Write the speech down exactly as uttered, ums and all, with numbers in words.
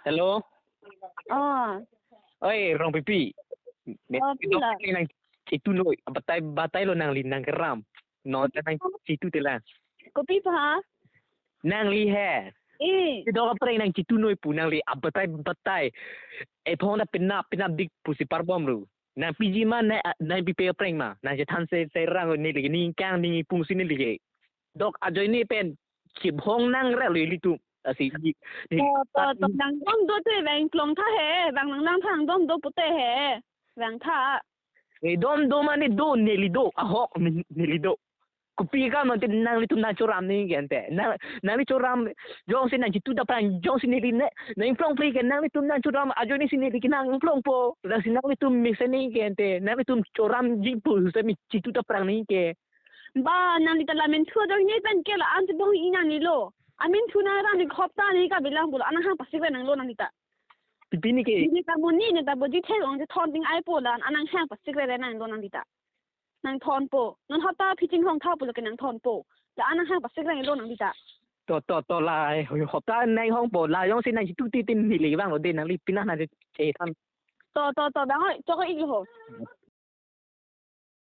Hello. Oh, Oi, Rongpipi. Ne Oh, pila. Nang chitu noi. Batai batai lo nangli nangkeram. Non ta nang chitu tela. Kopi pa? Nangli he. Eh. Kedok aphrang nang chitu noi pu nangli abatai batai. Ephong ta penap penap dik pusi parbom ru. Nang piji ma nang nang pipe aphrang ma. Nang chethan se se rang neli ningkang ningpung si neli ke. Dok ajoine pen chibhong nang ra lo ilitum. Asi di. To to to nang dom do te vang klong tha he, vang nang lang thang dom do pute he. Vang tha. E dom do mane do neli do ahok neli do. Kopi ka mante nanglitum nang choram ni gente. Nang nangli choram jongsi nang chitu ta aphrang jongsi neli ne nang plong pli ke nanglitum nang choram ajoine si neli ke nang plong po. Lasi nanglitum mesen ni gente. Nanglitum choram ji pu se mi chitu ta aphrang ni ke. Ba nangli ta la menthu ajoine pen ke la-an chibong inang ni lo. Amenthu nang ram ni khop ta ni ka bilang pulo anang hang pasik re nang lo nangli ta. Pipi ni ke. Ni ta mo ni ne ta bo ji the ong je thon ding ai po la anang hang pasik re nang lo nangli ta. Nang thon po. Non hota phiching hong tha pulo ke nang thon po. La anang hang pasik re nang lo nangli ta. To to to la hota nang hong po la jongsi nang chitu ti tin neli vang lo de nangli pina na che than. To to to bang oi chok ik ho.